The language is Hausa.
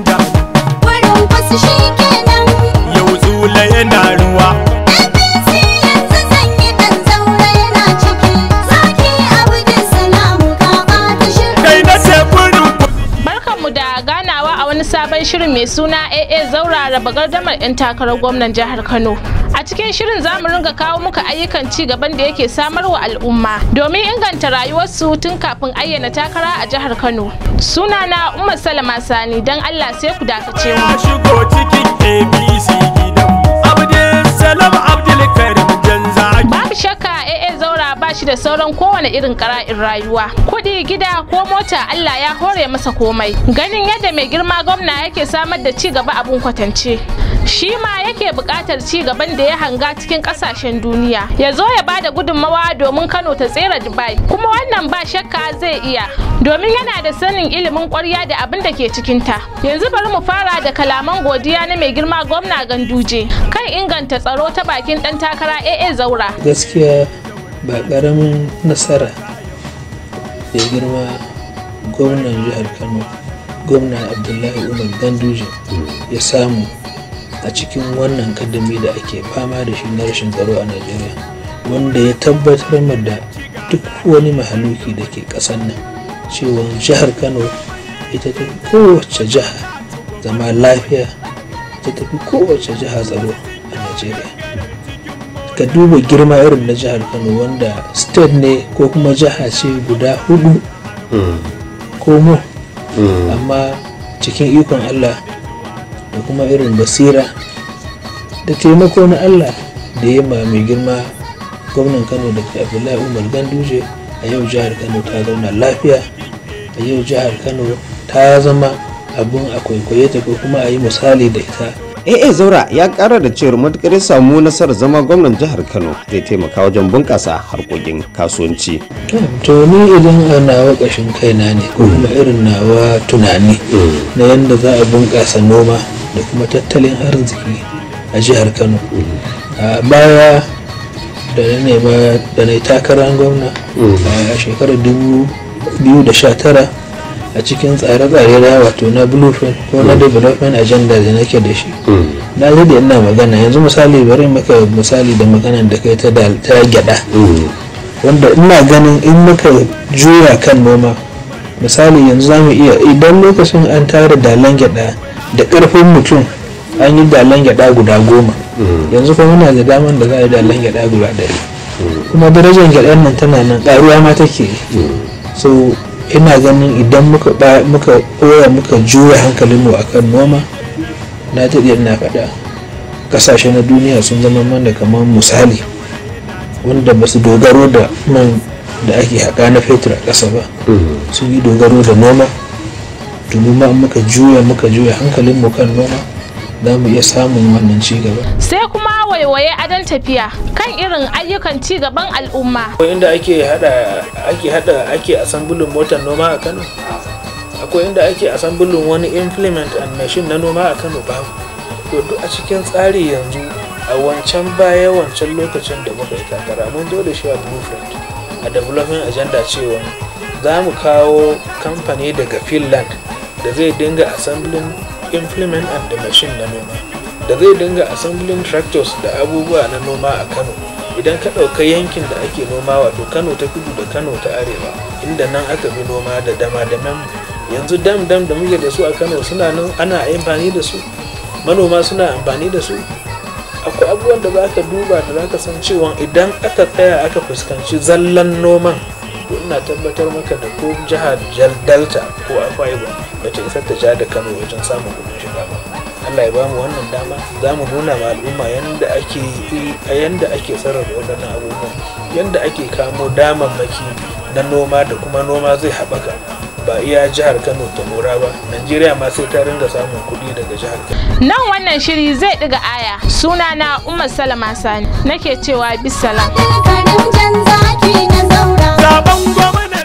canja. Wurin wasu shi kenan. Yau Tsula yana ruwa. APC yanzu zan yi ɗan Zaura yana ciki. Zaki Abdulsalam ka ɓata shirin. Kai na ce burin Barkanmu da ganawa a wani sabon shirin mai suna AA Zaura raba gardamar 'yan takarar gwamnan jihar Kano. A cikin shirin za mu ringa kawo muka ayyukan ci gaban da yake samarwa al'umma domin inganta rayuwarsu tun kafin ayyana takara a jihar Kano. Sunana Umar Salama Sani, don Allah sai ku dakace mu. Ya shigo cikin APC gidan. Abdulsalam Abdulkarim Janzaki. Babu shakka AA Zaura ba shi da sauran kowane irin ƙara'in rayuwa. Kuɗi, gida ko mota, Allah ya hore masa komai. Ganin yadda mai girma gwamna yake samar da ci gaba abun kwatance. Shi ma yake buƙatar ci gaban da ya hanga cikin ƙasashen duniya. Ya zo ya bada gudunmawa domin Kano ta tsere Dubai. Kuma wannan ba shakka zai iya. Domin yana da sanin ilimin ƙwarya da abin da ke cikinta. Yanzu bari mu fara da kalaman godiya na mai girma gwamna Ganduje kan inganta tsaro ta bakin ɗan takara AA Zaura. Gaskiya ba ƙaramin nasara da girma gwamnan jihar Kano, Gwamna Abdullahi Umar Ganduje, ya samu a cikin wannan kadami da ake fama da shi na rashin tsaro a Najeriya, wanda ya tabbatar ma da duk wani mahaluki da ke ƙasar nan cewa jihar Kano ita ta kowace jiha zama lafiya, ita tafi kowace jiha tsaro a Najeriya. Ka duba girma irin na jihar Kano, wanda state ne ko kuma jiha ce guda hudu ko mu, amma cikin ikon Allah da kuma irin basira da taimako na Allah da ya ma mai girma gwamnan Kano da Abdullahi Umar Ganduje, a yau jihar Kano ta zauna lafiya. A yau jihar Kano ta zama abun a kwaikwaye ta ko kuma a yi misali da ita. AA Zaura ya kara da cewar matukar ya samu nasarar zama gwamnan jihar Kano, zai taimaka wajen bunƙasa harkokin kasuwanci. To, ni idan a nawa ƙashin kaina ne ko kuma irin nawa tunani na yadda za a bunƙasa noma da kuma tattalin arziki a jihar Kano, a baya da na nema da na yi takarar gwamna a shekarar 2019, a cikin tsare-tsare na, wato na blueprint ko na development agenda da nake da shi, na da ina magana. Yanzu misali, bari maka misali da maganan da kai ta gyada, wanda ina ganin in muka juya kan noma, misali yanzu za mu iya, idan lokacin an tara dalan gyada da karfin mutum an yi dalan gyada guda 10, yanzu kuma muna da daman da za a yi dalan gyada guda 100, kuma darajar gyadan nan tana nan, karuwa ma take yi. So ina ganin idan muka koya muka juya hankalinmu akan noma, na daɗe ina faɗa, ƙasashe na duniya sun zama mana kamar misali, wanda ba su dogaro da man da ake haƙa na fetur a ƙasa ba, sun yi dogaro da noma. Domin ma muka juya hankalinmu kan noma, za mu iya samun wannan ci gaba. Sai kuma waiwaye adon tafiya kan irin ayyukan ci gaban al'umma. Akwai inda ake hada ake assembling motar noma a Kano? Akwai inda ake assembling wani implement and machine na noma a Kano? Babu. To, duk a cikin tsari yanzu, a wancan baya, wancan lokacin da muka yi takara, mun zo da shi a blueprint, a development agenda, cewa za mu kawo kamfani daga Finland da zai dinga assembling implement and the machine na noma, da zai dinga assembling tractors da abubuwa na noma a Kano. Idan ka ɗauka yankin da ake noma, wato Kano ta Kudu da Kano ta Arewa, inda nan aka fi noma da dama da yanzu dam dam da muke da su a Kano suna nan ana amfani da su, manoma suna amfani da su. Akwai abubuwan da za ka duba da za ka san cewa idan aka tsaya aka fuskanci zallan noman, to ina tabbatar maka da ko jihar Delta ko Akwa Ibom ba ta isa ta ja da Kano wajen samun kudin shiga ba. Allah ya bamu wannan dama, za mu nuna ma al'umma yanda ake sarrafa waɗannan abubuwan, yanda ake kamo damammaki na noma, da kuma noma zai haɓaka, ba iya jihar Kano ta mora ba, Najeriya ma sai ta ringa samun kuɗi daga jihar Kano. Nan wannan shiri zai ɗiga aya. Sunana Umar Salama Sani, nake cewa bisalam. Karim Jan Zaki na Zaura. Zaben gwamna.